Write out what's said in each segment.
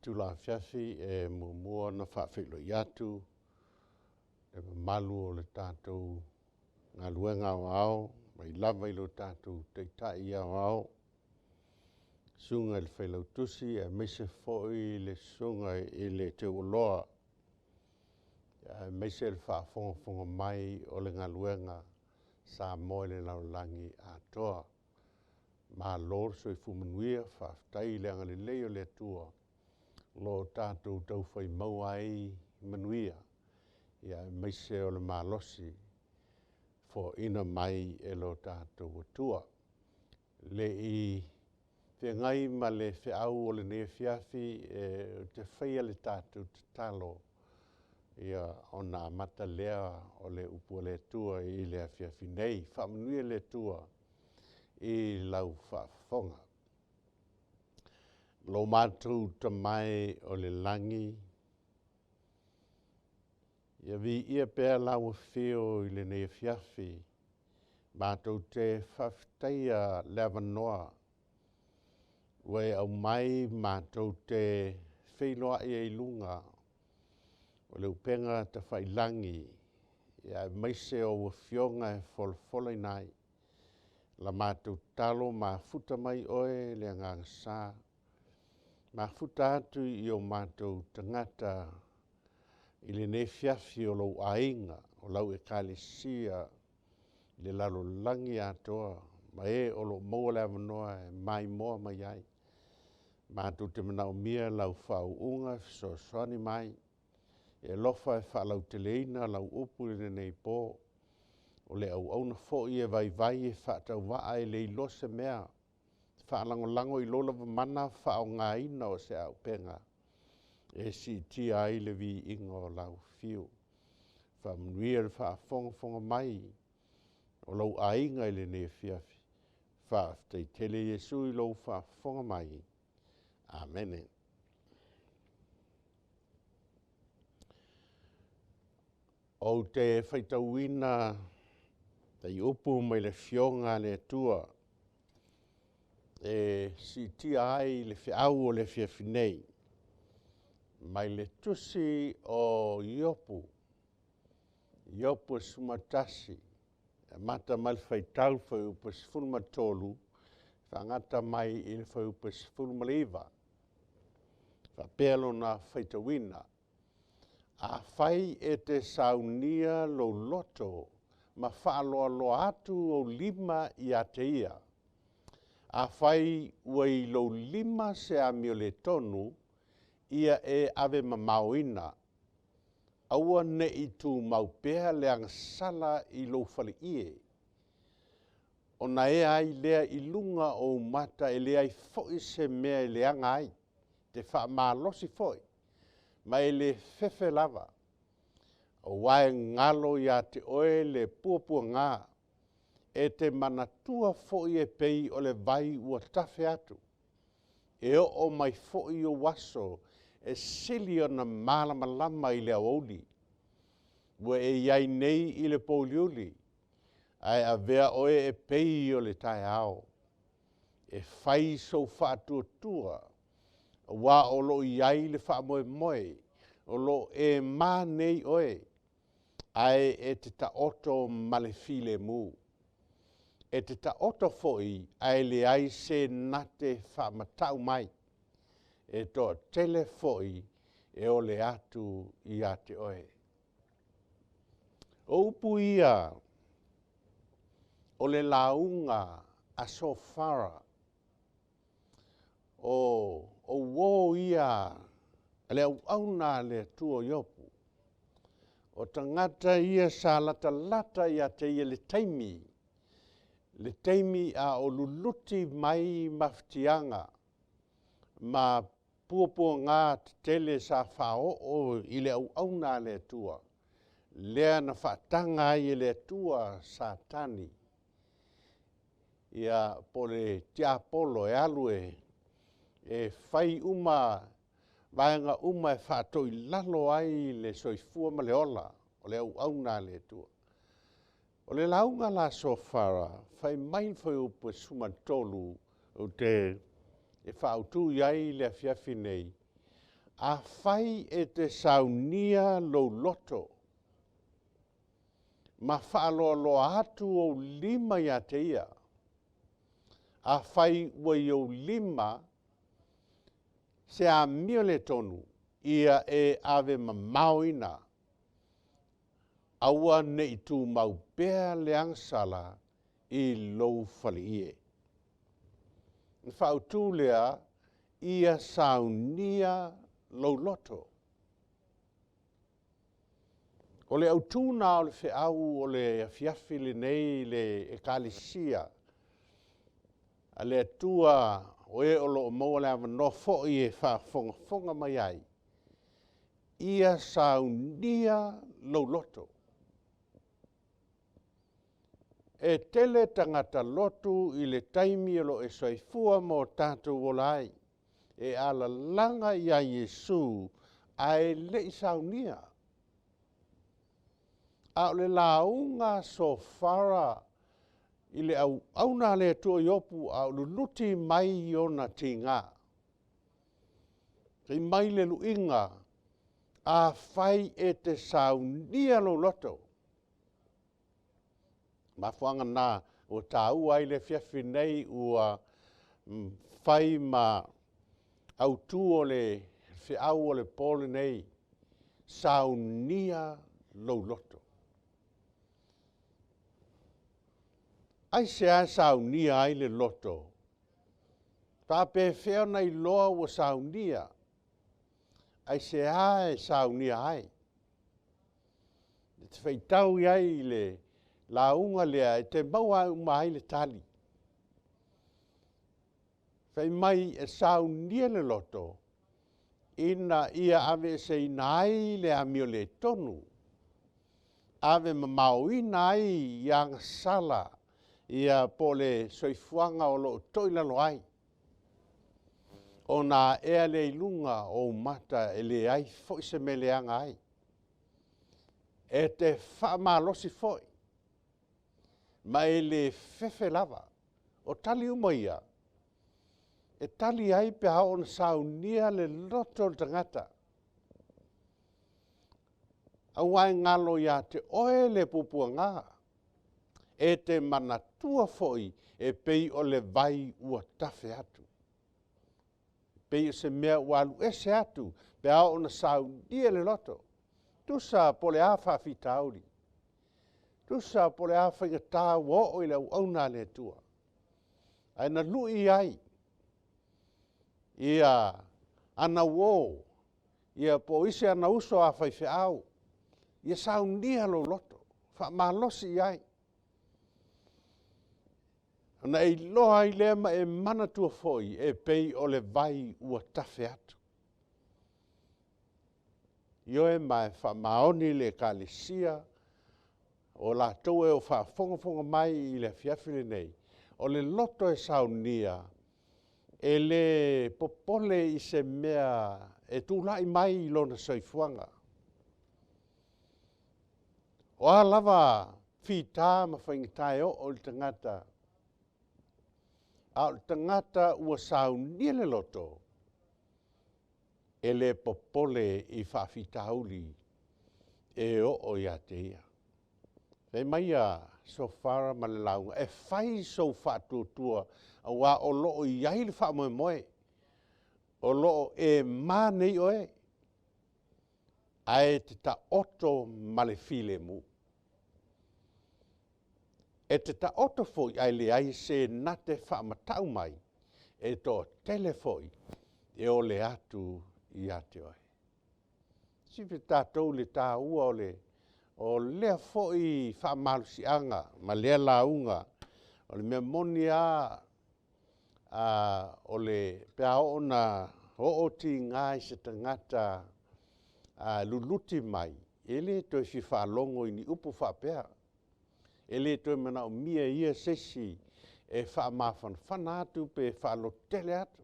Itula afiafi e muamua ona faafeiloai atu i le mamalu o le tatou galuega aoao, mai lava i lo tatou Taitai Aoao, susuga i le Failautusi, aemaise foi le susuga i le Teualoa, aemaise le faafogafoga mai o le galuega a Samoa i le lalolagi atoa. Malo le soifua manuia, faafetai i le agalelei o le Atua o lo o tatou taufai maua ai manuia, aemaise o le malosi foaina mai e lo tatou Atua. A o le i feagai ma le feau o lenei afiafi, ou te faia le tatou tatalo, ona amata lea o le upu a le Atua i le afiafi nei. Faamanuia le Atua i lau faafofoga. Lo matou Tama e o le lagi, ia viia pea lau Afio i lenei afiafi, matou te faafetaia le avanoa ua e aumai matou te feiloai ai i luga o le upega tafailagi, aemaise o ou Afioga e folafolaina ai la matou tatalo. Mafuta mai oe le Agaga Sa, mafuta atu i o matou tagata i lenei afiafi o lou aiga, o lau ekalesia i le lalolagi atoa, ma e o lo o maua le avanoa e maimoa mai ai. Matou te manaomia lau faauuga fesoasoani mai, e alofa e faalauteleina lau upu i lenei po. O le auauna foi e vaivai e faatauvaa e le iloa se mea, e faalagolago i lou lava mana faaaogaina o se auupega e siitia ai le viiga o lau Afio. Faamanuia le faafogafoga mai o lou aiga i lenei afiafi. Faafetai tele Iesu i lou faafofoga mai. Amene. Ou te faitauina fuaiupu mai le Afioga a le Atua e siitia ai le feau o le afiafi nei, mai le tusi o Iopu, Iopu 11, e amata mai le faitau i le fuaiupu e 13, faagata mai i le fuaiupu e 19. E faapea lona faitauina. Afai e te saunia lou loto ma faaloaloa atu ou lima ia te ia, afai ua i lou lima se amio le tonu, ia e ave mamaoina, aua ne i tumau pea le agasala i lou faleie, ona ea ai lea i luga o ou mata, e leai foi se mea e leaga ai, e te faamalosi foi ma e le fefe lava. Aua e galo ia te oe le puapuaga, e te manatua foi e pei o le vai ua tafe atu. E oo mai foi ou aso e sili ona malamalama i le aoauli. Ua e i ai nei i le pouliuli, ae avea oe e pei o le taeao. E fai sou faatuatua aua o lo o i ai le faamoemoe, o lo o e ma nei oe, ae e te taoto ma le filemu. E te taoto foi ae leai se na te faamatau mai. E toatele foi e ole atu ia te oe. O upu ia o le lauga a Sofara, o uo ia a le auauna a le Atua o Iopu. O tagata ia sa latalata ia te ia i le taimi a o luluti mai mafatiaga ma puapuaga tetele sa faaoo i le auauna a le Atua, lea na faataga ai e le Atua Satani po o le tiapolo, e alu e fai uma vaega uma e faatoilalo ai le soifua ma le ola o le auauna a le Atua. O le lauga la a Sofara, fai mai le fuaiupu e 13, ou te faaautu i ai le afiafi nei. Afai e te saunia lou loto, ma faaloaloa atu ou lima ia te ia, afai ua i ou lima se amio le tonu, ia e ave mamaoina, aua ne i tumau pea le agasala i lou faleie. Na faautu lea, ia saunia lou loto. O le autū o le feau o le afiafi lenei i le Ekalesia a le Atua, o e o lo o maua le avanoa foi e faafogafoga mai ai, ia saunia lou loto. E tele tagata lotu i le taimi o lo o soifua ma o tatou ola ai, e alalaga ia Iesu ae le i saunia. A o le lauga a Sofara i le auauna a le Atua o Iopu a o luluti mai i ona tiga, fai mai le luiga, afai e te saunia lou loto. O le mafuaaga lena ua taua ai le afiafi nei, ua fai ma autu o le feau o le po lenei, saunia lou loto. Aisea e saunia ai le loto? Faapefea ona iloa ua saunia? Aisea e saunia ai? E te faitau i ai i le lauga lea, e te maua uma ai le tali. Fai mai e saunia le loto, ina ia aveeseina ai le amio le tonu, ave mamaoina ai i agasala, ia po o le soifuaga o lo o toilalo ai, ona aea lea i luga o ou mata e leai foi se mea e leaga ai. E te faamalosi foi, ma e le fefe lava. O tali uma ia, e tali ai pe a oo ina saunia le loto o le tagata. Aua e galo ia te oe le puapuaga, e te manatua foi e pei o le vai ua tafe atu. E pei o se mea ua alu ese atu pe a oo ina saunia le loto. Tusa po o le a faafitauli, tusa po o le a faigata ua oo i le auauna a le Atua, ae na lui ai ia ana uo ia po o isi ana uso a faifeau, ia saunia lou loto, faamalosi i ai, ona e iloa ai lea ma e manatua foi, e pei o le vai ua tafe atu. Ioe ma e faamaoni le Ekalesia, o latou e o faafogafoga mai i le afiafi lenei, o le loto e saunia, e le popole i se mea e tulai mai i lona soifuaga. O a lava fita ma faigata e oo i le tagata, a o le tagata ua saunia le loto, e le popole i faafitauli e oo ia te ia. Fai mai Sofara ma le lauga, e fai sou faatuatua aua o lo o i ai le faamoemoe, o lo o e ma nei oe, ae te taoto ma le filemu. E te taoto foi ae leai se na te faamatau mai, e toatele foi e ole atu ia te oe. Silasila tatou i le taua o lea foi faamalosiaga ma lea lauga. O le mea moni lava, pe a oo ina oo tiga i se tagata luluti mai, e le toe fia faalogo i ni upu faapea. E le toe manaomia e ia se isi e faamafanafana atu pe faalototele atu.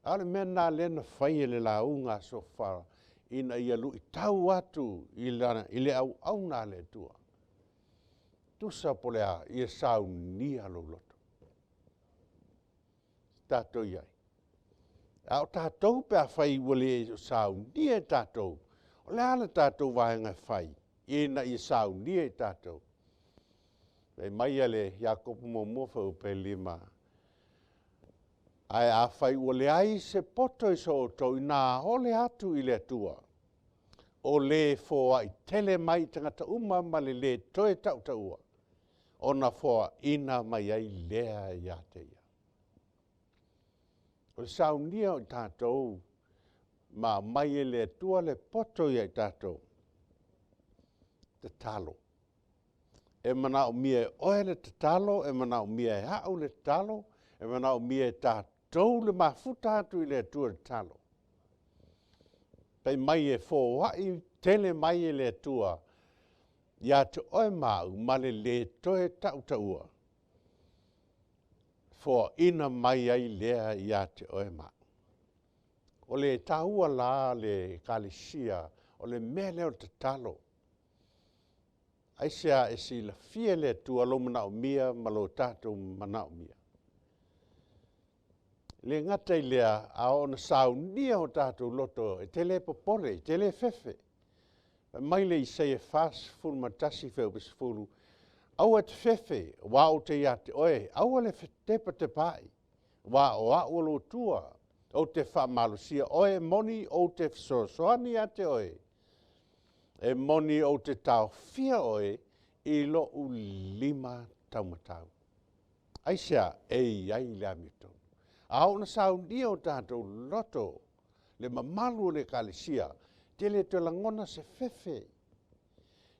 A o le mea lena o lea na fai e le lauga a Sofara, ina ia luitau atu i le auauna a le Atua. Tusa po o le a, ia saunia lou loto. Tatou i ai. A o tatou pe afai ua le saunia e tatou, o le a le tatou vaega e fai ina ia saunia i tatou? Fai mai le Iakopo 1:5, ae afai ua leai se poto i so outou ina ole atu i le Atua, o le foai tele mai i tagata uma ma le le toe tautaua, ona foaina mai ai lea ia te ia. O le saunia o i tatou ma aumai e le Atua le poto ia i tatou, tatalo. E manaomia e oe le tatalo, e manaomia e au le tatalo, e manaomia e tatou le mafuta atu i le Atua i le tatalo. Fai mai e foai tele mai e le Atua ia te oe ma au, ma le le toe tautaua, foaina mai ai lea ia te oe ma au. O le taua la o le ekalesia, o le mea lea o le tatalo. Aisea? E silafia e le Atua lou manaomia ma lo tatou manaomia. E le gata i lea, a oo ina saunia o tatou loto, e te le popole, e te le fefe. Fai mai le Isaia 41 10, aua e te fefe aua ou te ia te oe, aua le fetepatepaai, aua o au o lou Atua, ou te faamalosia oe, e moni ou te fesoasoani ia te oe, e moni ou te taofia oe i lou lima taumatau. Aisea? E i ai le amiotonu. A oo ina saunia o tatou loto, le mamalu o le ekalesia, e te le toe lagona se fefe,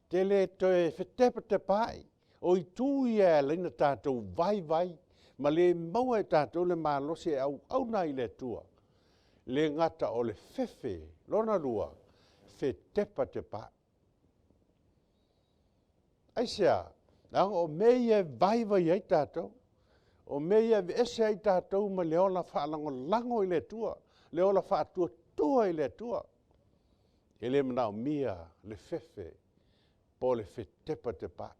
te le toe fetepatepaai. O itu ia e ala ai ona tatou vaivai ma le maua e tatou le malosi e auauna ai i le Atua. E le gata o le fefe, lona lua, fetepatepaai. Aisea? Leaga o mea ia e vaivai ai tatou, o mea ia e aveese ai tatou mai le ola faalagolago i le Atua, le ola faatuatua i le Atua. E le manaomia le fefe po o le fetepatepaai.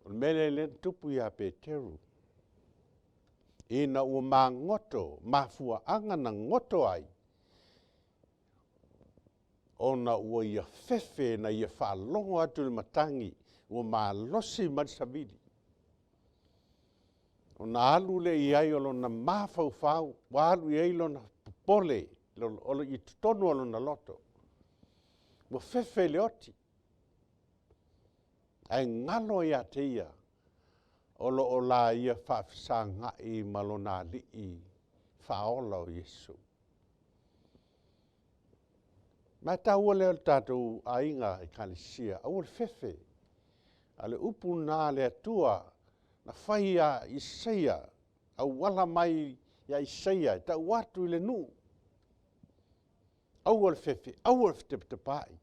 O le mea lea na tupu ia Peteru, ina ua magoto, mafuaaga na goto ai, ona ua ia fefe ina ia faalogo atu i le matagi ua malosi mai le savili. Ona alu lea i ai o lona mafaufau, ua alu i ai lona popole i totonu o lona loto, ua fefe i le oti. Ae galo ia te ia, o lo o laia faafesagai ma lona Alii Faaola o Iesu. O le taua lea o le tatou aiga ekalesia, aua le fefe. A o le upu lena a le Atua na fai ia Isaia, auala mai ia Isaia e tau atu i le nuu, aua le fefe, aua le fetepatepaai.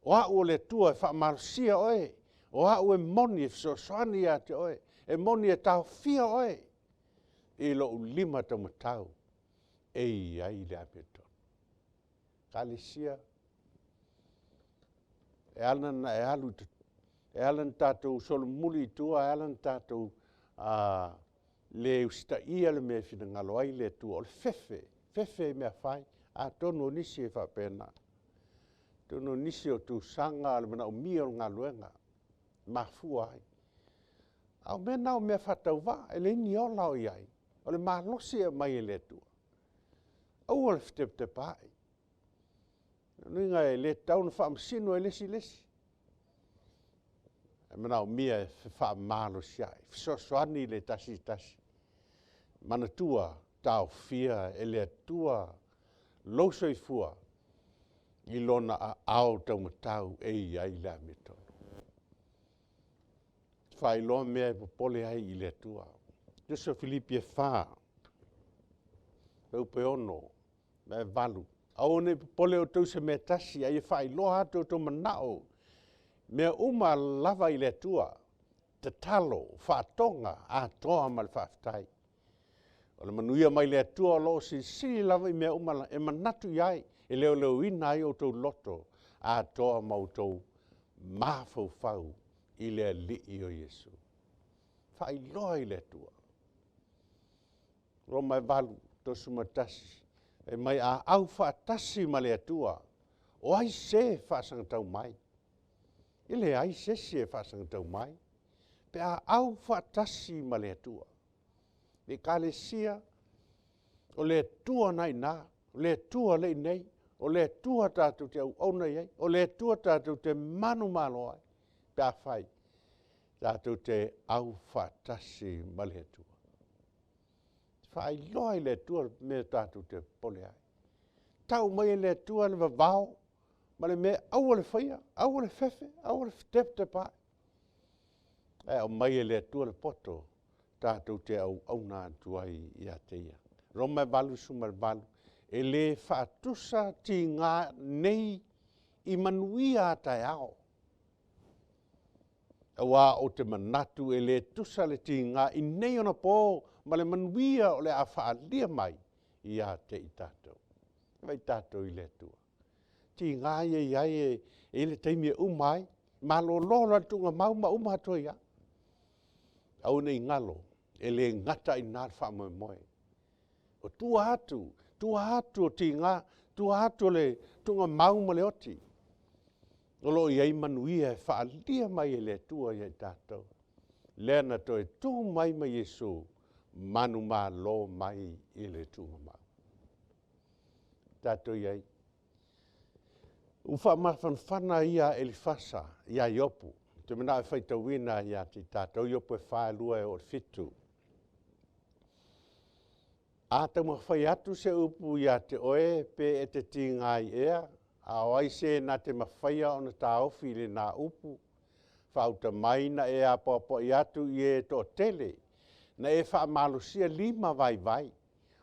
O au o le Atua e faamalosia oe, o au e moni e fesoasoani ia te oe, e moni e taofia oe i lou lima taumatau e i ai le amiotonu. Ekalesia, e ala ona tatou solomuli i tua, e ala ona tatou le usitaia le mea e finagalo ai le Atua, o le fefe, fefe i mea fai. Atonu o nisi e faapena. Atonu o nisi o tusaga o le manaomia o le galuega e mafua ai. A o mea na o mea faatauvaa, e leai ni ola o i ai, o le malosi e aumai e le Atua. Aua le fetepatepaai. O lona uiga e le tatau ona faamasino e le isi le isi. E manaomia e fefamalosiai, fesoasoani le tasi i le tasi. Manatua, taofia e le Atua lou soifua i lona aao taumatau e i ai le amiotonu. Faailoa mea e popole ai i le Atua. Tusi o Filipi e 4, 6-8. Aua ne i popole outou i se mea e tasi, a ia faailoa atu outou manao i mea uma lava i le Atua, tatalo, faatoga atoa ma le faafetai. O le manuia mai le Atua o lo o silisili lava i mea uma e manatu i ai, e leoleoina ai outou loto atoa ma outou mafaufau i le Alii o Iesu. Faailoa i le Atua. Roma e 8. 31, fai mai a aufaatasi ma le Atua, o ai se e faasagatau mai? E leai se isi e faasagatau mai pe a aufaatasi ma le Atua. Le Ekalesia, o le Atua lena e i ina, o le Atua lea e i inei, o le Atua tatou te auauna i ai, o le Atua tatou te manumalo ai, pe afai tatou te aufaatasi ma le Atua. Faailoa e le Atua le mea tatou te popole ai. Tau mai e le Atua le vavao ma le mea e aua le faia, aua le fefe, aua le tepatepaai, ae aumai e le Atua le poto tatou te auauna atu ai ia te Ia. Roma e 8, e le faatusa tiga nei i manuia a taeao. Aua ou te manatu e le tusa le tiga i nei ona po ma le manuia o le a faaalia mai ia te i tatou. Vaai tatou i le Atua, tiga ia e i ai, e i ai le taimi e uma ai, malolo loa le tuugamau ma uma atu ai lava. Aua ne i galo, e le gata ai i ina le faamoemoe. O tua atu, tua atu o tiga, tua atu o le tuugamau ma le oti, o lo o i ai manuia e faaalia mai e le Atua ia i tatou, lea na toe tu mai ma Iesu, manumalo mai i le tuugamau. Tatou i ai, ua faamafanafana ia a Elifasa ia Iopu, ou te manao e faitauina ia te i tatou Iopu e 4, 2 e oo i le 7. A taumafai atu se upu ia te oe pe e te tiga ai ea? A o ai se na te mafaia ona taofi i lena upu? Faauta mai na e apoapoai atu i e toatele, na e faamalosia lima vaivai.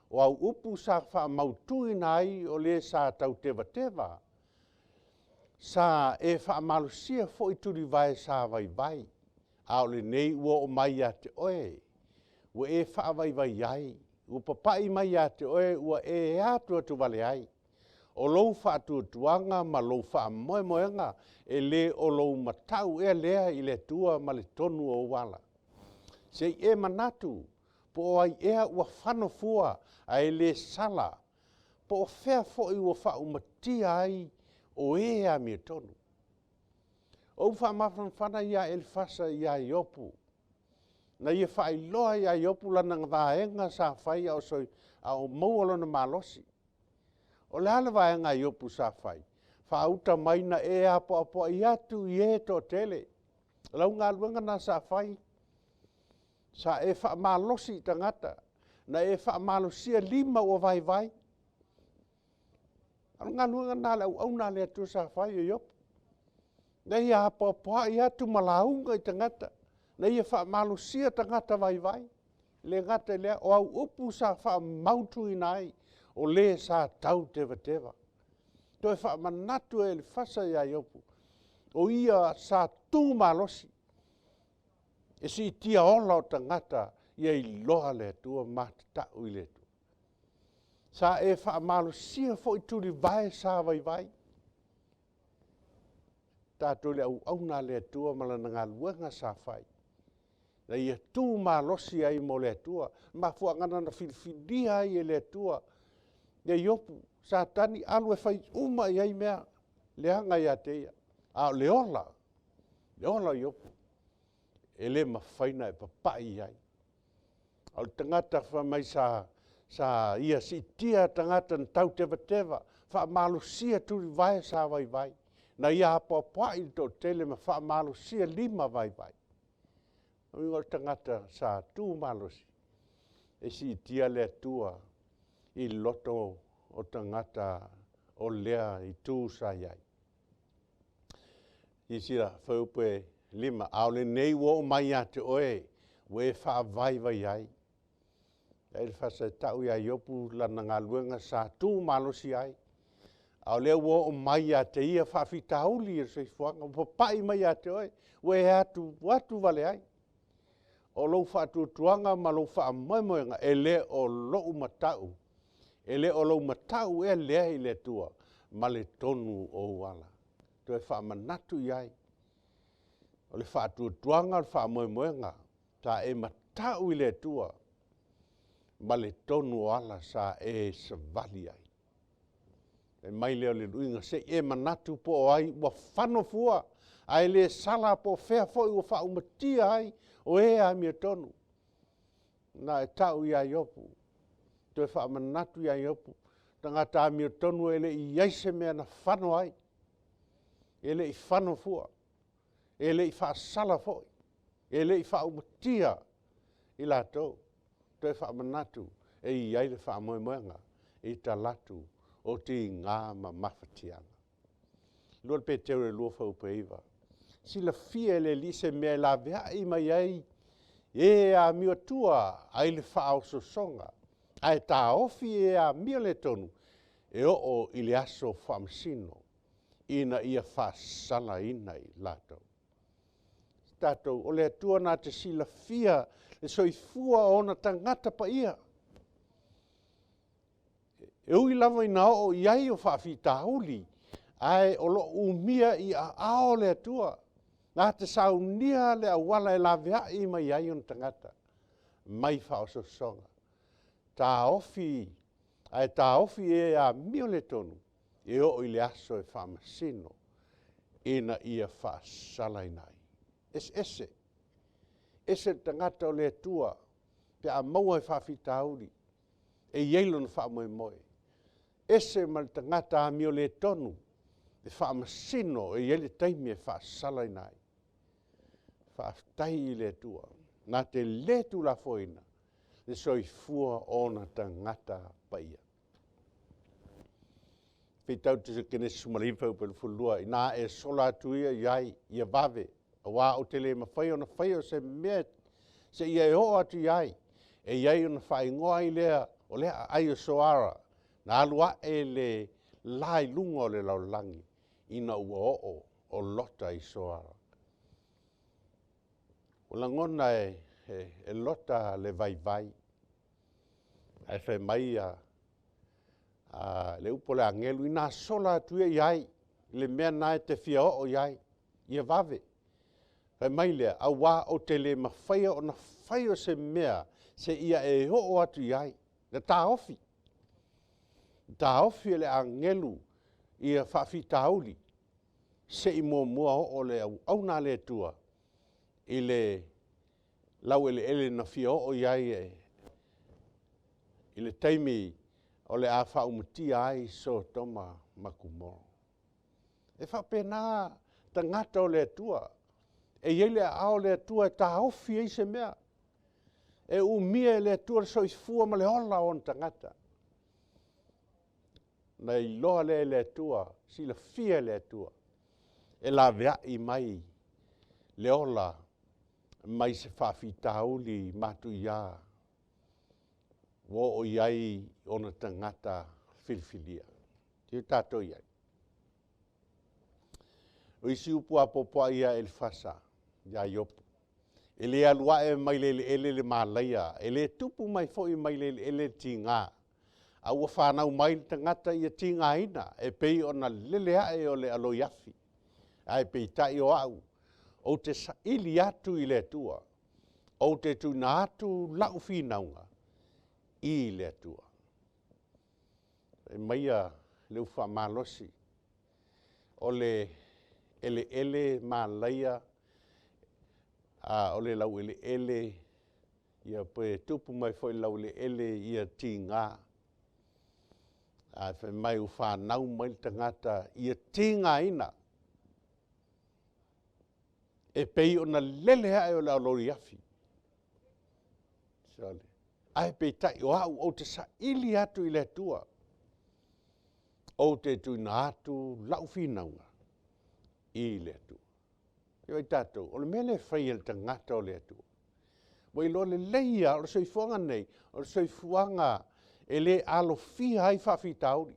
O au upu sa faamautuina ai o le sa tau tevateva, sa e faamalosia foi tulivae sa vaivai, a o lenei ua oo mai ia te oe, ua e faavaivai ai, ua papai mai ia te oe ua e atu atu vale ai. O lou faatuatuaga ma lou faamoemoega, e le o lou matau ea lea i le Atua ma le tonu o ou ala? Se i e manatu, po o ai ea ua fano fua ae le sala, po o fea foi ua faaumatia ai o e amiotonu? O upu faamafanafana ia a Elefasa ia Iopu, na ia faailoa ia Iopu lana vaega sa fai a o maua lona malosi. O le a le vaega a Iopu sa fai? Faauta mai na e apoapoai atu i e toatele. O lau galuega lena sa fai, sa e faamalosi i tagata, na e faamalosia lima ua vaivai. O le galuega lena a le auauna a le Atua sa fai o Iopu. Na ia apoapoai atu ma lauga i tagata, na ia faamalosia tagata vaivai. E le gata i lea, o au upu sa faamautuina ai, o le sa tau tevateva. Toe faamanatu e Elefasa ia Iopu, o ia sa tu malosi e siitia ola o tagata ia iloa le Atua ma matatau i le Atua. Sa e faamalosia foi tulivae sa vaivai. Tatou le auauna a le Atua ma lana galuega sa fai, na ia tu malosi ai mo le Atua. O le mafuaaga lena na filifilia ai e le Atua ia Iopu, Satani alu e fai uma i ai mea leaga ia te ia. A o le ola, le ola o Iopu, e le mafai ona e papai i ai. O le tagata fai mai sa ia siitia tagata na tau tevateva, faamalosia tulivae sa vaivai, na ia apoapoai i le toatele ma faamalosia lima vaivai. O le uiga o le tagata sa tu malosi e siitia le Atua i loto o tagata o lea itu sa i ai. Silasila, Fuaiupu 5, a o lenei ua oo mai ia te oe, ua e faavaivai ai. Elefasa e tau ia Iopu lana galuega sa tu malosi ai, a o lea ua oo mai ia te ia faafitauli o le soifuaga, ua papai mai ia te oe, ua e atu atu vale ai. O lou faatuatuaga ma lou faamoemoega, e le o lou matau, e le o lou matau ea lea i le Atua ma le tonu o ou ala? Toe faamanatu i ai, o le faatuatuaga o le faamoemoega, sa e matau i le Atua. ma le tonu o ala sa e savali ai. Fai mai lea o le luiga, se i e manatu po o ai ua fano fua, ae le sala po o fea foi ua faaumatia ai o e amiotonu. Na e tau ia Iopu, toe faamanatu ia Iopu, tagata amiotonu e le i i ai se mea na fano ai, e le i fano fua, e le i faasala foi, e le i faaumatia i latou. Toe faamanatu, e i ai le faamoemoega i talaatu o tiga ma mafatiaga. 2 Peteru 2:9. Silafia e le Alii se mea e laveai mai ai e amio atua ai le faaosoosoga, ae taofi e amioletonu e oo i le aso faamasino, ina ia faasalaina i latou. Tatou, o le Atua na te silafia le soifua o ona tagata paia. E ui lava ina oo i ai o faafitauli, ae o lo o umia i aao o le Atua, na te saunia le auala e laveai mai ai ona tagata mai faaosoosoga. Taofi, ae taofi e amioletonu e oo i le aso e faamasino ina ia faasalaina ai. E eseese, ese le tagata o le Atua pe a maua i faafitauli, e i ai lona faamoemoe, ese ma le tagata amioletonu e faamasino, e i ai le taimi e faasalaina ai. Faafetai i le Atua na te le tuulafoaiina le soifua o ona tagata paia. Faitau atu Kenesi 19 22, ina a e sola atu ia i ai ia vave, aua ou te le mafai ona faia se mea seia e oo atu i ai. E i ai ona faaigoa ai lea o lea aai o Soara, na alu ae le la i luga o le lalolagi ina ua oo o Lota i Soara. Ua lagona e Lota le vaivai, ae fai mai le upu a le agelu, ina sola atu ia i ai i le mea lena e te fia oo i ai, ia vave. Fai mai lea, aua ou te le mafaia ona faia se mea seia e oo atu i ai. Na taofi, taofi e le agelu ia faafitauli se i muamua oo le auauna a le Atua i le laueleele na fia oo i ai i le taimi o le a faaumatia ai Sotoma ma Komoro. E faapena tagata o le Atua, e i ai le aao o le Atua e taofi ai se mea, e umia e le Atua le soifua ma le ola o ona tagata. Na iloa lea e le Atua, silafia e le Atua, e laveai mai le ola mai se faafitauli matuia ua oo i ai ona tagata filifilia. O tatou i ai? O isi upu apoapoai a Elefasa ia Iopu, e le alu ae mai le eleele le malaia, e le tupu mai foi mai le eleele le tiga, a ua fanau mai le tagata ia tigaina, e pei ona lele ae o le aloiafi. Ae peitai o au, ou te saili atu i le Atua, ou te tuuina atu lau finauga i le Atua. Fai maia le upu faamalosi, o le eleele malaia, a o le laueleele pe tupu mai foi i le laueleele ia tiga. Ae fai mai ua fanau mai le tagata ia tigaina, e pei ona lele ae o le aoloiafi. Ae peitai o au ou te saili atu i le Atua, ou te tuuina atu lau finauga i le Atua. Ia o tatou, o le mea lea e fai e le tagata o le Atua, ua iloa lelei lava o le soifuaga lenei, o le soifuaga e le alofia ai faafitauli.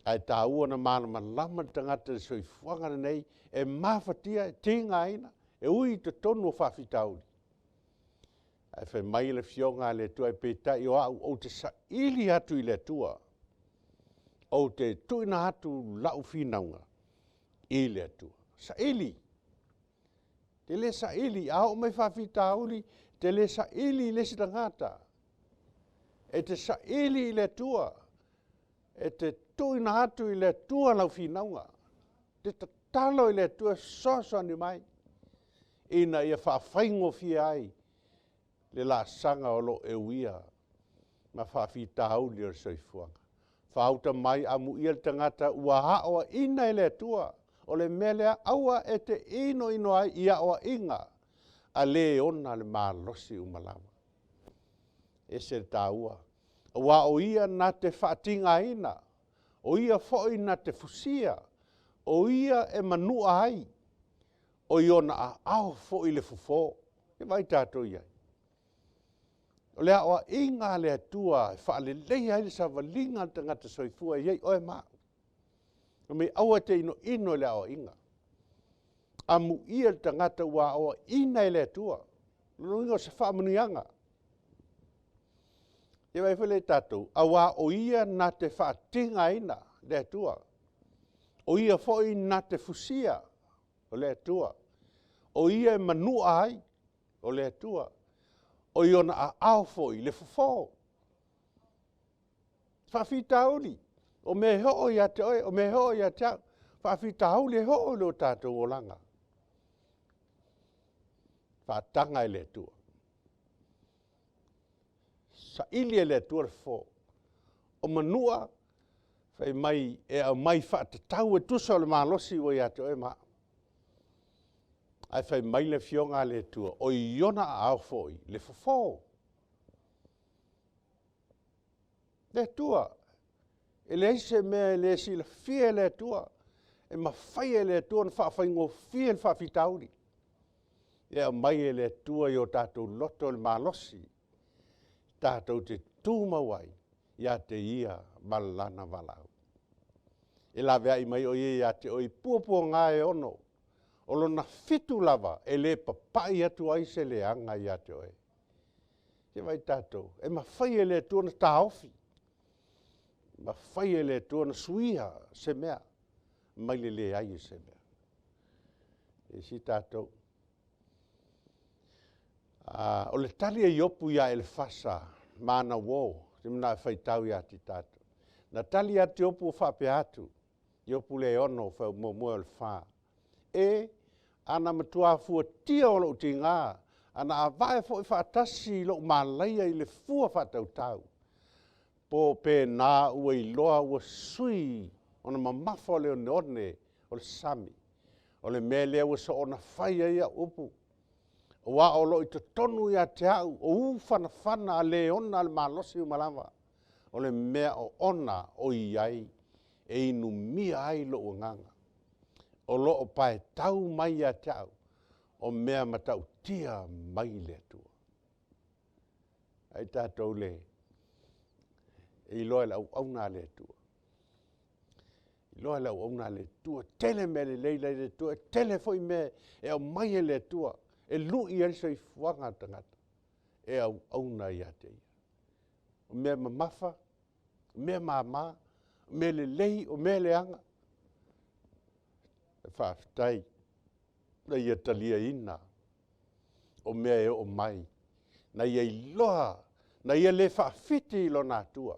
Ae taua ona malamalama le tagata i le soifuaga lenei, e mafatia, e tigaina, e ui i totonu o faafitauli, ae fai mai le Afioga a le Atua, aepeitai o au ou te saili atu i le Atua, ou te tuuina atu lau finauga i le Atua. Saili, e te le saili, a oo mai faafitauli, Te le saili i le isi tagata, e te saili i le Atua, e te tuuina atu i le Atua lau finauga, te tatalo i le Atua e fesoasoani mai, ina ia faafaigofie ai le laasaga o lo o e uia ma faafitauli o le soifuaga. Faauta mai, amuia le tagata ua aoaina e le Atua. O le mea lea, aua e te inoino ai i aoaiga a le ona le malosi uma lava. E ese le taua, aua o ia na te faatigaina, o ia foi na te fusia, o ia e manua ai, o i ona aao foi le fofo. Se i vaai tatou i ai. O le aoaiga a le Atua e faaleleia ai le savaliga a le tagata soifua e i ai oe ma au. Fai mai aua e te inoino i le aoaiga. Amuia le tagata ua aoaina e le Atua. O lona uiga o se faamanuiaga. Ia vaai foi la i tatou, aua o Ia na te faatigaina le Atua, o Ia foi na te fusia, o le Atua, o Ia e manua ai, o le Atua, o i ona aao foi le fofo. Faafitauli, o mea e oo ia te oe, o mea e oo ia te au, faafitauli e oo i lo tatou olaga, faataga e le Atua. Saili e le Atua le fofo. O manua, fai mai e aumai faatatau e tusa o le malosi ua ia te oe ma au. Ae fai mai le Afioga a le Atua, o i ona aao foi le fofo. Le Atua, e leai se mea e le silafia e le Atua, e mafai e le Atua ona faafaigofie le faafitauli. E aumai e le Atua i o tatou loto le malosi tatou te tumau ai ia te Ia ma Lana valaau. E laveai mai o Ia ia te oe i puapuaga e ono, o lona fitu lava, e le papai atu ai se leaga ia te oe. Se i vaai tatou, e mafai e le Atua ona taofi, e mafai e le Atua ona suia se mea mai le leai o se mea. E isi tatou. O le tali a Iopu ia Elefasa ma ana uo, ou te manao e faitau ia te tatou. Na tali atu Iopu faapea atu, Iopu 6:1-4. E, ana matua fuatia o lou tiga, ana avae foi faatasi lou malaia i le fua faatautau, po o pena ua iloa ua sui ona mamafa o le oneone o le sami, o le mea lea ua soona fai ai au upu. Aua o lo o i totonu ia te au o u fanafana a le ona le malosi uma lava, o le mea oona o i ai e inumia ai lou agaga. O lo o paetau mai ia te au, o mea matautia mai le Atua. Ai tatou le iloa e le auauna a le Atua, iloa e le auauna a le Atua, e tele mea lelei la e i le Atua, e tele foi mea e aumai e le Atua e lui ai le soifuaga o le tagata e auauna ia te Ia. O mea mamafa, o mea mama, o mea lelei, o mea leaga. Faafetai na ia taliaina o mea e oo mai, na ia iloa, na ia le faafiti i lona Atua,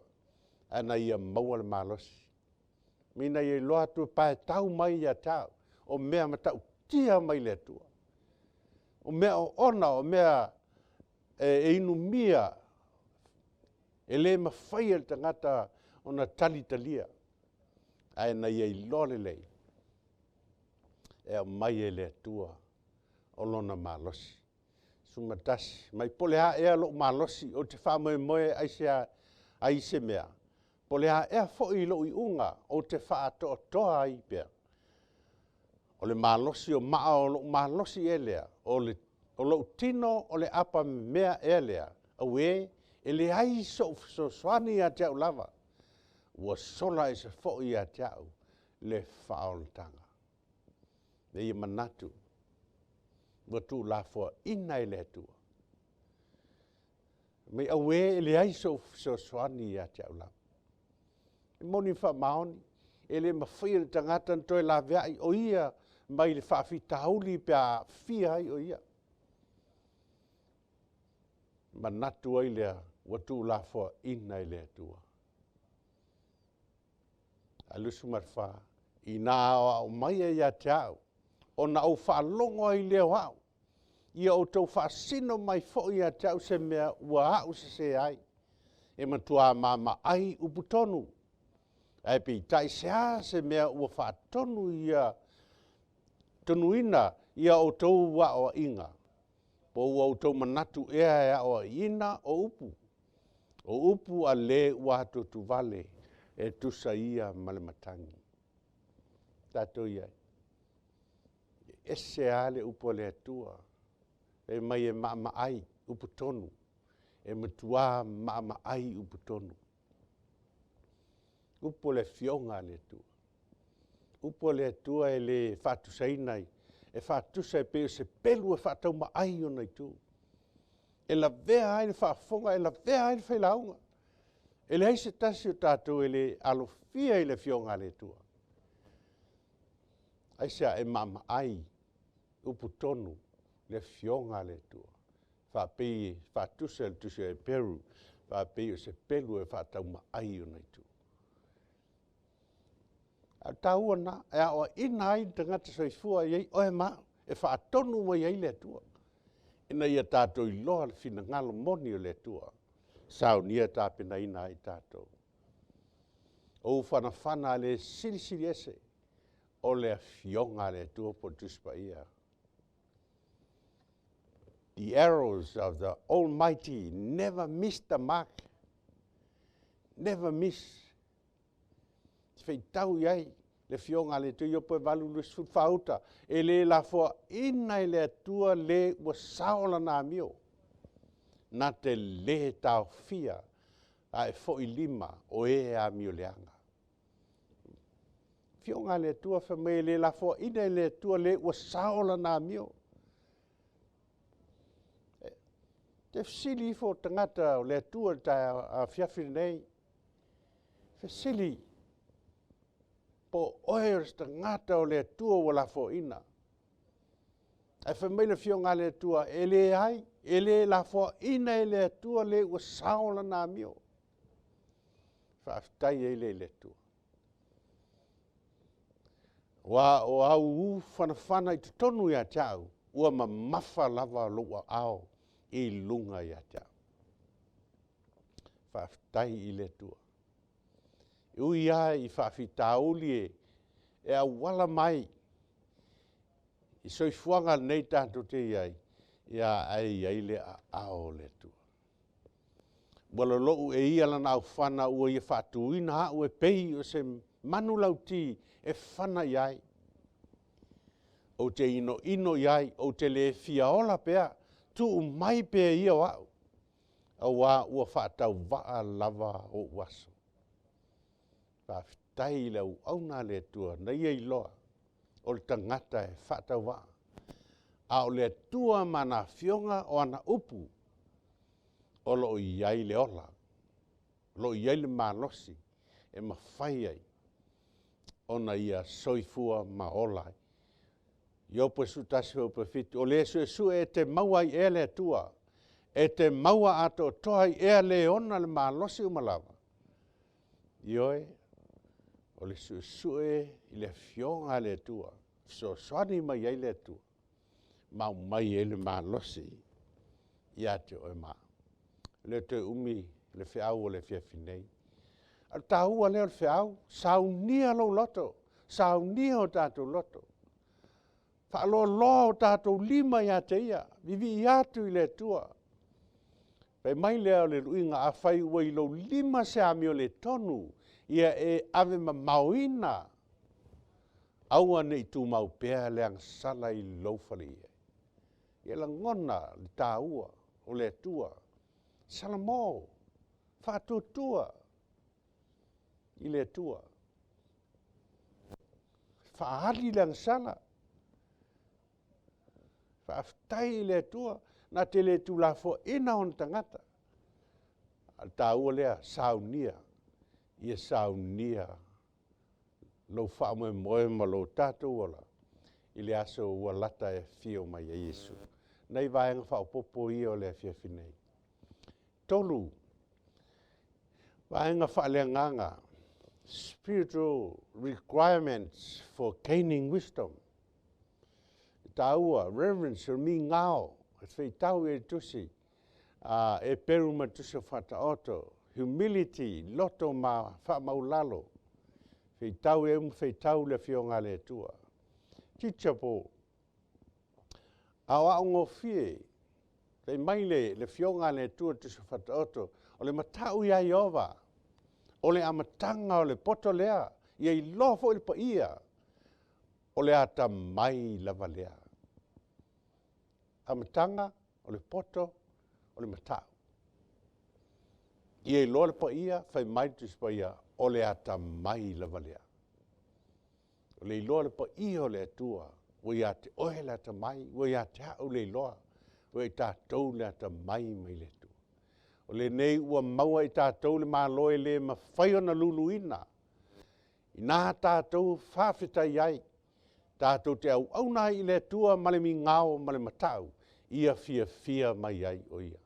ae na ia maua le malosi. Ina ia iloa atu e paetau mai ia te au, o mea matautia mai le Atua. O mea oona o mea e inumia, e le mafai e le tagata ona talitalia, ae na ia iloa lelei, e aumai e le Atua o lona malosi. 11, mai po o le a ea lou malosi ou te faamoemoe ai i se mea, po o le a ea foi lou iuga ou te faatoatoa ai pea, o le malosi o maa o lou malosi ea lea? O lou tino o le apamemea ea lea? Aue, e leai sou fesoasoani ia te au lava, ua sola ese foi ia te au le faaolataga. Ina ia manatu ua tuulafoaina e le Atua. Fai mai, auē e leai sou fesoasoani ia te au lava. E moni ma faamaoni, e le mafai e le tagata ona toe laveai o ia mai le faafitauli pe a aafia ai o ia. Manatu ai lea ua tuulafoaina e le Atua. Ae 24, ina aoao mai ai ia te au, ona ou faalogo ai lea o au, ia outou faasino mai foi ia te au se mea ua au sese ai. E matua maamaai upu tonu, ae peitai se a se mea ua faatonuina ia outou aoaiga, po ua outou manatu ea e aoaiina o upu, o upu a le ua atuatuvale, e tusa ia ma le matagi. Tatou i ai, e ese lava le upu a le Atua, fai mai e maamaai upu tonu, e matua maamaai upu tonu. Upu o le Afioga a le Atua. O upu a le Atua e le faatusaina, e faatusa e pei o se pelu e faataumaai ona itu. E lavea ai le faafofoga, e lavea ai le failauga. E leai se tasi o tatou e le alofia i le Afioga a le Atua. Aisea? E maamaai upu tonu le Afioga a le Atua, faapei e faatusa e le tusi a Heperu, faapei o se pelu e faataumaai ona itu. A o le taua lena, e aoaina ai le tagata soifua e i ai oe ma au, e faatonu mai ai le Atua, ina ia tatou iloa le finagalo moni o le Atua, e saunia tapenaina ai tatou. O ufanafana a le Silisili Ese, o le Afioga a le Atua po o le Tusi Paia. The arrows of the Almighty never miss the mark, never miss. E feitau i ai le Afioga a le Atua, Iopo 8:20, faauta, e le lafoaina e le Atua le ua sao lana amio, na te le taofia ae foi lima o e amioleaga. Afioga a le Atua fai mai e le lafoaina e le Atua le ua sao lana amio. E te fesili ifo tagata o le Atua i le afiafi lenei, fesili po o oe o se tagata o le Atua ua lafoaina. Ae fai mai le Afioga a le Atua, e leai, e le lafoaina e le Atua le ua sao lana amio. Faafetai ai lea i le Atua. Aua o au ufanafana i totonu ia te au, ua mamafa lava lou aao i luga ia te au. Faafetai i le Atua. E ui lava i faafitauli e auala mai i soifuaga lenei tatou te i ai, ae i ai le aao o le Atua. Ua lolou e ia lana aufana ua ia faatuina au e pei o se manulauti e fana i ai. Ou te inoino i ai, ou te le fia ola pea, tuu mai pea ia o au, aua ua faatauvaa lava ou aso. Faafetai i le auauna a le Atua na ia iloa, o le tagata e faatauvaa, a o le Atua ma ana Afioga, o ana upu, o lo o i ai le ola, o lo o i ai le malosi e mafai ai ona ia soifua ma ola ai. Iopo 11 7, “O le suesue e te maua ai ea le Atua? E te maua atoatoa ai ea le ona le malosi uma lava? Ioe, o le suesue i le Afioga a le Atua, e fesoasoani mai ai le Atua ma aumai ai le malosi ia te oe ma au. E le toe umi le feau o le afiafi nei. A o le taua lea o le feau, saunia lou loto, saunia o tatou loto, faaloaloa o tatou lima ia te Ia, vivii atu i le Atua. Fai mai lea o le luiga, a fai ua i lou lima se amio le tonu, ia e ave mamaoina, aua ne i tumau pea le agasala i lou faleie. Ia lagona le taua o le Atua. Salamo, faatuatua i le Atua, faaali le agasala. Faafetai i le Atua na te le tuulafoaina ona tagata. A o le taua lea, saunia, ia saunia lou faamoemoe ma lo tatou ola i le aso ua lata e afio mai ai Iesu. O nai vaega faaopoopo ia o le afiafi nei. Tolu, vaega faaleagaga, spiritual requirements for gaining wisdom. E taua, reverence, o le migao, e faitau i ai le tusi a Eperu ma le tusi o Faataoto, humility, loto ma faamaualalo, faitau ai ma faitau i le Afioga a le Atua. Teachable, aoao gofie. Fai mai le Afioga a le Atua i le tusi o Faataoto, o le matau ia Ieova, o le amataga o le poto lea, ia iloa foi le paia, o le atamai lava lea. Amataga o le poto, o le matau. Ia iloa le paia, fai mai le Tusi Paia, o le atamai lava lea. O le iloa o le paia o le Atua, ua ia te oe le atamai, ua ia te au le iloa, ua ia i tatou le atamai mai le Atua. O lenei ua maua e i tatou le Malo e le mafai ona luluina, ina tatou faafetai ai, tatou te auauna ai i le Atua ma le migao ma le matau, ia fiafia mai ai o Ia.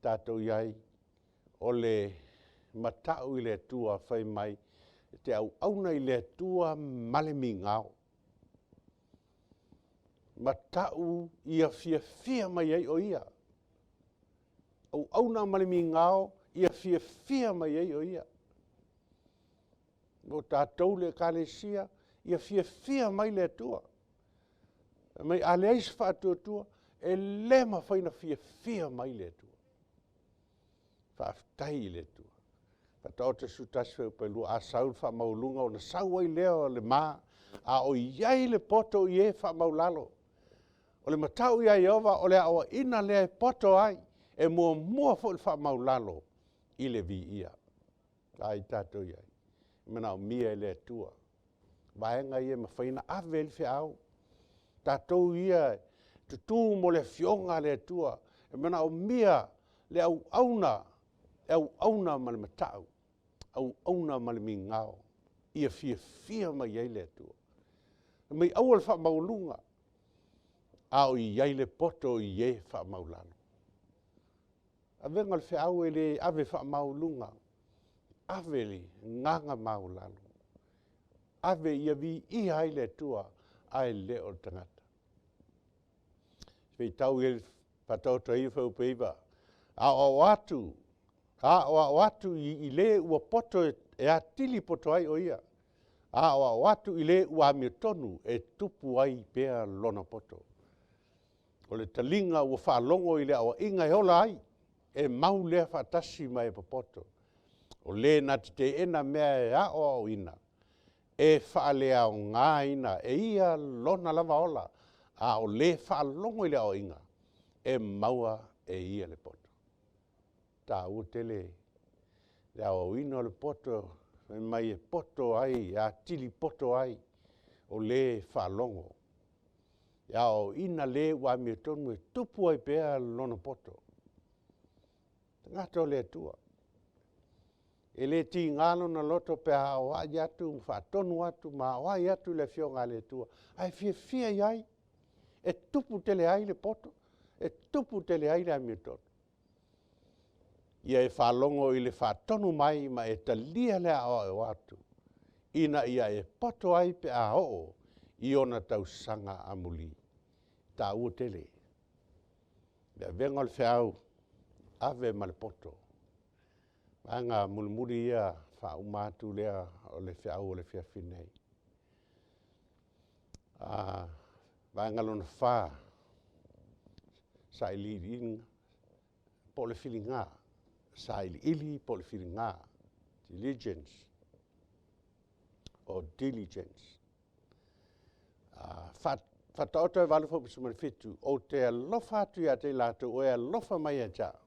Tatou i ai, o le matau i le Atua, fai mai e te auauna i le Atua ma le migao. Matau ia fiafia mai ai o Ia. Auauna ma le migao ia fiafia mai ai o Ia. O tatou le ekalesia, ia fiafia mai le Atua. Fai mai a leai se faatuatua, e le mafai ona fiafia mai le Atua. Faafetai i le Atua. Faataoto 11 fuaiupu 2, a sau le faamaualuga ona sau ai lea o le ma, a o i ai le poto i e faamaualalo. O le matau ia Ieova o le aoaiga lea e poto ai, e muamua foi le faamaualalo i le viia. A i tatou i ai? E manaomia e le Atua vaega ia e mafai ona ave ai le feau. O tatou ia e tutu mo le Afioga a le Atua, e manaomia le auauna, e auauna ma le matau, auauna ma le migao ia fiafia mai ai le Atua. Fai mai aua le faamaualuga, a o i ai le poto i e faamaualalo. O le avega o le feau e le ave faamaualuga, ave i le agaga maualalo, ave ia viia ai le Atua ae le o le tagata. Faitau i ai le Faataoto 9 fuaiupu 9, aoao atu i le ua poto e atili poto ai o ia, aoao atu i le ua amiotonu e tupu ai pea lona poto. O le taliga ua faalogo i le aoaiga e ola ai, e mau lea faatasi ma e popoto. O le na te teena mea e aoaoina, e faaleaogaina e ia lona lava ola, a o le faalogo i le aoaiga, e maua e ia le poto. E taua tele le aoaoina o le poto, fai mai e poto ai, e atili poto ai, o le faalogo. E aoaoina le ua amiotonu e tupu ai pea lona poto. O le tagata o le Atua, e le tiga lona loto pe a aoai atu ma faatonu atu ma aoai atu i le Afioga a le Atua, ae fiafia i ai, e tupu tele ai le poto, e tupu tele ai le amiotonu. Ia e faalogo i le faatonu mai ma e talia le aoao atu, ina ia e poto ai pe a oo i ona tausaga amuli. E taua tele le avega o le feau, ave ma le poto. O le vaega mulimuli ia faauma atu lea o le feau o le afiafi nei. Vaega lona fa, sailiiliga po o le filiga, sailiili po o le filiga, diligence or diligence. Faataoto 8 17, ou te alofa atu ia te i latou o e alofa mai ia te au,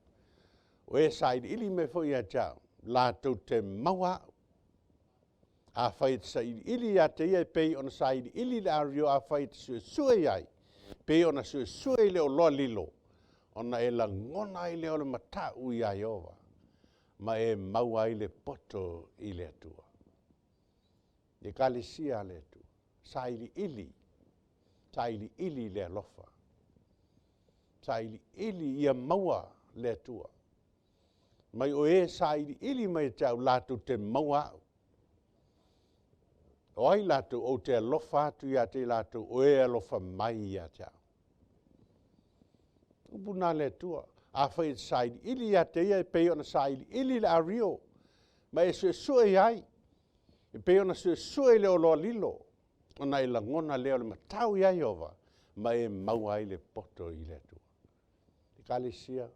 o e sailiili mai foi ia te au, latou te maua au. Afai e te sailiili ia te ia e pei ona sailiili i le ario, afai e te suesue i ai, e pei ona suesue i le oloa lilo, ona e lagona ai lea o le matau ia Ieova, ma e maua ai le poto i le Atua. Le ekalesia a le Atua, sailiili, sailiili i le alofa, sailiili ia maua. le Atua. Mai o e sailiili mai ia te au latou te maua au. O ai latou ou te alofa atu ia te i latou o e alofa mai ia te au. O upu na a le Atua. Afai e te sailiili ia te ia e pei ona sailiili le ario, ma e suesue i ai, e pei ona suesue i le oloa lilo, ona e lagona lea o le matau ia Ieova, ma e maua ai le poto i le Atua. Ekalesia,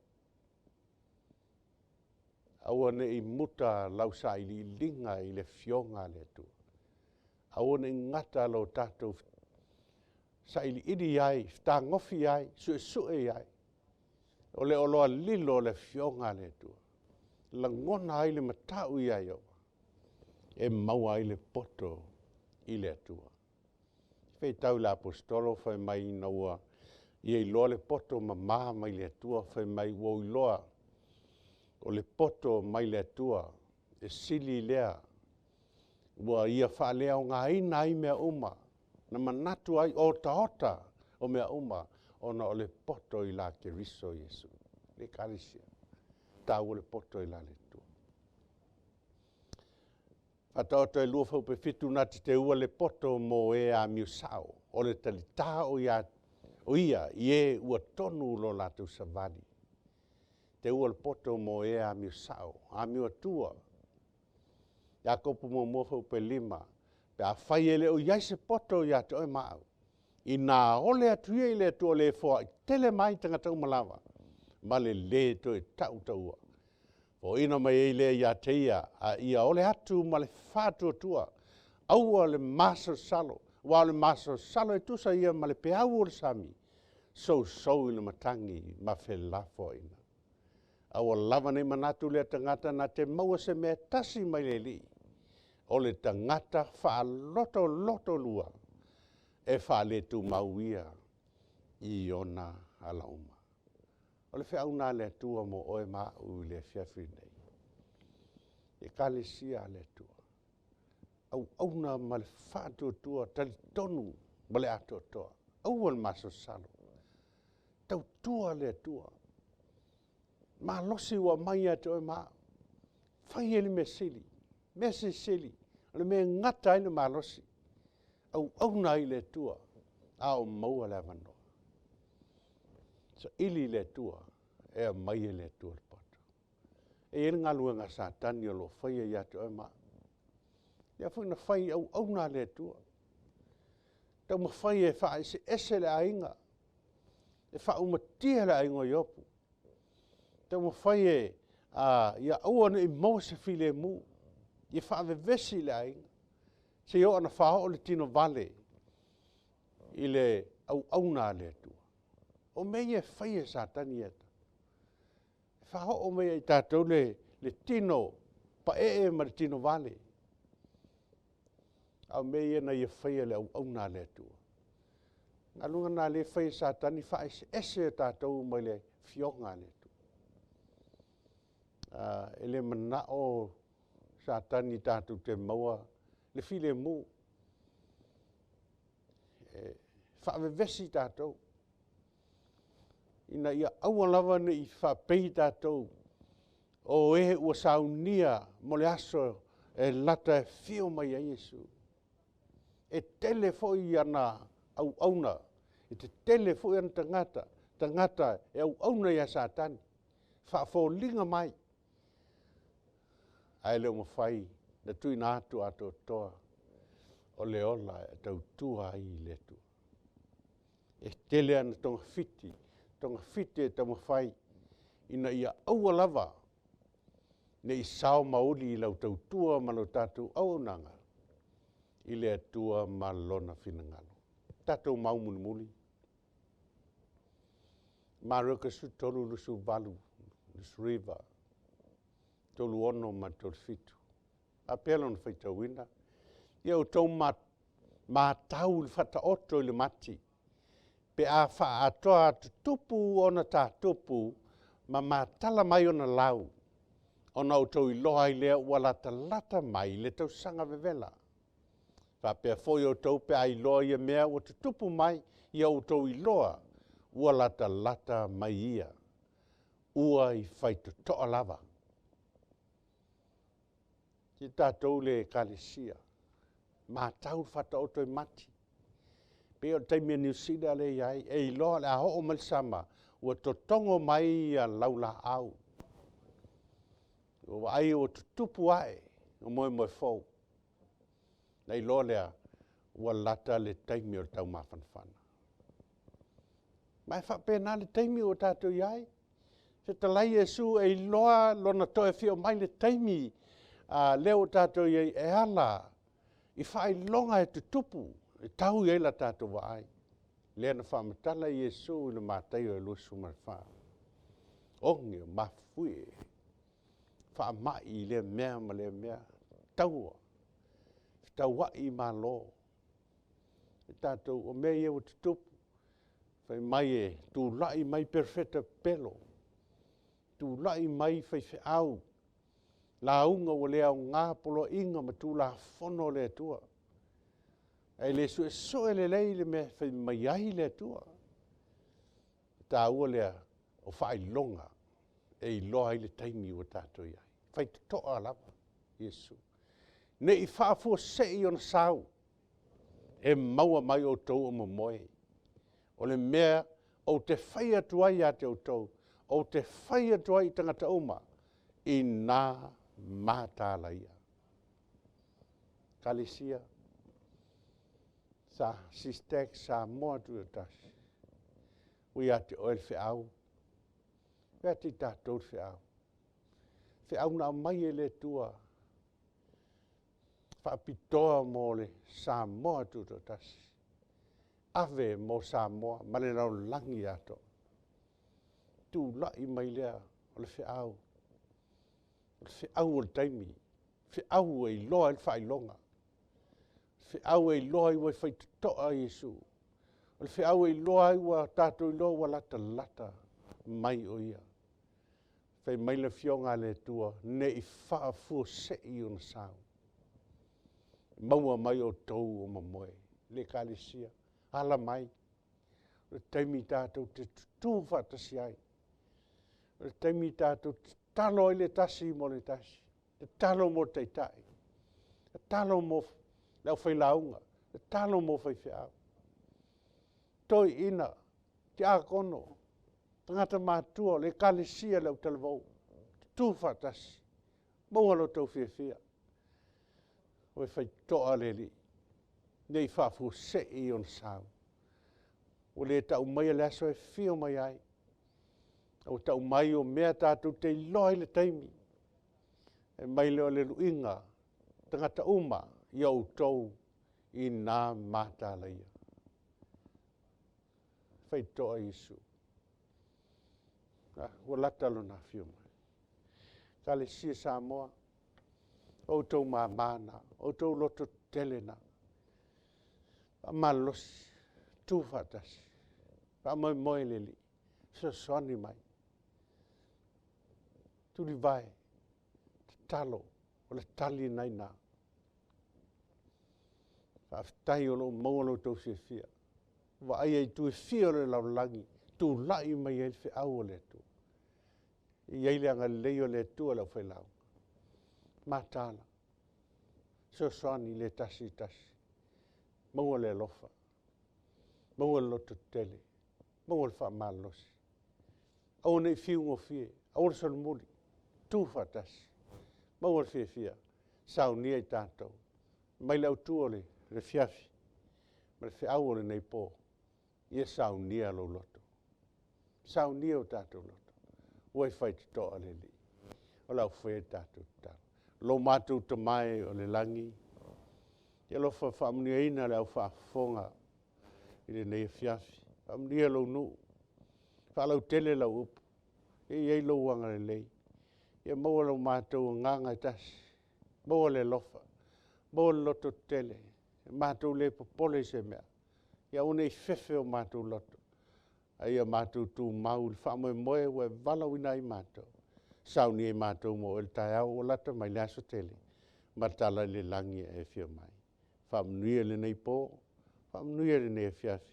aua ne i muta lau sailiiliga i le Afioga a le Atua. Aua ne i gata lo tatou sailiili i ai, fetagofi i ai, suesue i ai. O le oloa lilo o le Afioga a le Atua, e lagona ai le matau ia Ieova, e maua ai le poto i le Atua. Faitau i le Aposetolo fai mai ina ua ia iloa le poto mama mai le Atua, fai mai ua ou iloa, o le poto mai le Atua, e sili lea, ua ia faaleaogaina ai mea uma, na manatu ai o otaota o mea uma, ona o le poto i la Keriso Iesu. Le Ekalesia, e taua le poto i la le Atua. Faataoto e 2 fuaiupu 7, na te teua le poto mo e amio sao, o le talita o ia i e ua tonu lo latou savali. Teua le poto mo e amio sao, amio atua. Iakopo 1 fuaiupu 5, pe a fai e le o i ai se poto ia te oe ma au, ina ole atu ia i le Atua o le foai tele mai tagata uma lava, ma le le toe tautaua, foaina mai ai lea ia te ia, a ia ole atu ma le faatuatua, aua le masalosalo, aua o le masalosalo e tusa ia ma le peau o le sami, sousou i le matagi ma felafoaiga. Aua lava ne i manatu lea tagata na te maua se mea e tasi mai le Alii. O le tagata faalotolotolua, e faale-tumau ia i ona ala uma. O le feau lena a le Atua mo oe ma au i le afiafi lenei. Ekalesia a le Atua, auauna ma le faatuatua, talitonu ma le atoatoa, aua le masalosalo, tautua le Atua. O le malosi ua aumai ia te oe ma au, fai ai le mea sili. O le mea silisili, o le mea e gata ai le malosi, auauna ai i le Atua a o maua le avanoa. Saili i le Atua e aumai e le Atua le poto. E i ai le galuega a Satani o lo o faia ia te oe ma au, lea foi na fai i auauna a le Atua, taumafai e faaeseese le aiga, e faaumatia le aiga o Iopu, taumafai ia aua ne i maua se filemu, ia faavevesi le aiga, seia oo ina faaoo le tino vale i le auauna a le Atua. O mea ia e fai e Satani ia te tatou, e faaoo mai ia i tatou le tino paee ma le tino vale. A o mea ia na ia faia e le auauna a le Atua. O le galuega lena o lea e fai e Satani, faaeseese tatou mai le Afioga a le Atua. E le manao Satani tatou te maua le filemu. E faavevesi tatou, ina ia aua lava ne i faapei tatou o e ua saunia mo le aso e lata e afio mai ai Iesu. E tele foi ana auauna, e tetele foi ona tagata, tagata e auauna ia Satani, e faafoliga mai, ae le o mafai ona tuuina atu atoatoa o le ola e tautua ai i le Atua. E tele ana togafiti, togafiti e taumafai ina ia aua lava ne i sao ma uli i lau tautua ma le tatou auaunaga i le Atua ma Lona finagalo. Tatou mau mulimuli, Mareka 13:28, 29, 36 ma le 37. E faapea lona faitauina, “Ia outou matau i le faataoto i le mati, pe a faaatoa tutupu ona tatupu ma matala mai ona lau, ona outou iloa ai lea ua latalata mai le tausaga vevela. E faapea foi outou pe a iloa ia mea ua tutupu mai, ia outou iloa ua latalata mai ia. Ua i faitotoa lava. Se tatou le ekalesia, matau le faataoto e mati. E pei o le taimi a Niu Sila lea e i ai, e iloa o le a oo mai le sama, ua totogo mai laulaau. Ua vaai ua tutupu ae o moemoe fou, ona iloa lea ua lata le taimi o le taumafanafana. Ma e faapena le taimi ua tatou i ai. Fetalai Iesu e iloa lona toe afio mai, le taimi lea ua tatou i ai, e ala i faailoga e tutupu, e tau i ai la tatou vaai. Lea na faamatala e Iesu i le Mataio 24, oge mafuie, faamai i lea mea ma lea mea, taua, fetauai malo. O mea ia ua tutupu, fai mai e tulai mai perofeta pepelo, tulai mai faifeau, lauga ua le aoga poloaiga ma tulafono a le Atua. Ae le suesue lelei le mea e fai mai ai le Atua. O le taua lea o faailoga e iloa ai le taimi ua tatou i ai. E faitotoa lava Iesu, ne i faafuasei ona sau, e maua mai outou o momoe. O le mea ou te fai atu ai ia te outou, ou te fai atu ai i tagata uma, ina mataala ia. Ekalesia, SISTech Samoa Tutoatasi, ua ia te oe le feau, ua ia te i tatou le feau. O le feau na aumai e le Atua, e faapitoa mo le Samoa Tutoatasi. Ave mo Samoa ma le lalolagi atoa. Tulai mai lea o le feau, o le feau o le taimi, feau e iloa ai le faailoga, feau e iloa ai ua faitotoa Iesu. O le feau e iloa ai ua tatou iloa ua latalata mai o Ia. Fai mai le Afioga a le Atua, ne i faafuasei ona sau, maua mai outou o momoe. Le ekalesia, ala mai, o le taimi tatou te tutu faatasi ai. O le taimi tatou te tatalo ai le tasi mo le tasi, tatalo mo le taitai, tatalo mo le aufailauga, tatalo mo faifeau, toeaiina, tiakono, tagata matutua o le ekalesia o le autalavou, tutu faatasi, maua lo outou fiafia. Ua faitotoa le Alii, ne i faafuasei ona sau. Ua le tau maia le aso e afio mai ai, ae ua tau mai o mea tatou te iloa ai le taimi. Fai mai lea o le luiga i tagata uma, ia outou ina mataala ia. Faitotoa Iesu, ua lata lona afio mai. Ekalesia Samoa, o outou mama na, o outou lototetele na, faamalolosi, tutu faatasi, faamoemoe i le Alii e fesoasoani mai. Tulivae, tatalo, o le tali lena e i ina. Faafetai o lo o maua lo outou fiafia, vaaia itu e fia o le lalolagi, tulai mai ai le feau a le Atua. E i ai le agalelei o le Atua i le aufailauga, mataala, fesoasoani le tasi le tasi, maua le alofa, maua le lototetele, maua le faamalolosi. Aua ne i fiu gofie, aua le solomuli, tutu faatasi, maua le fiafia, saunia i tatou. Fai mai le autu o le afiafi ma le feau o lenei po, ia saunia lou loto, saunia o tatou loto, ua i faitotoa le Alii. O le a ou faia le tatou tatalo. Lo matou Tama e o le lagi, ia e alofa faamanuiaina le au faafofoga i lenei afiafi. Faamanuia lou nuu, faalautele lau upu, ia i ai lou agalelei, ia maua lo matou agaga e tasi, maua le alofa, maua le lototetele, matou le popole i se mea, ia aua ne i fefe o matou loto, a ia matou tumau i le faamoemoe ua e valaauina ai matou, saunia i matou mo oe le taeao ua lata mai le aso tele, matala i le lagi a e afio mai. Faamanuia i lenei po, faamanuia i lenei afiafi,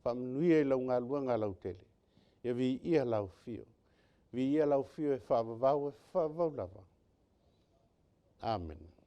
faamanuia i lau galuega lautele, ia viia lau Afio. Viia lau afio e faavavau e faavavau lava. Amene.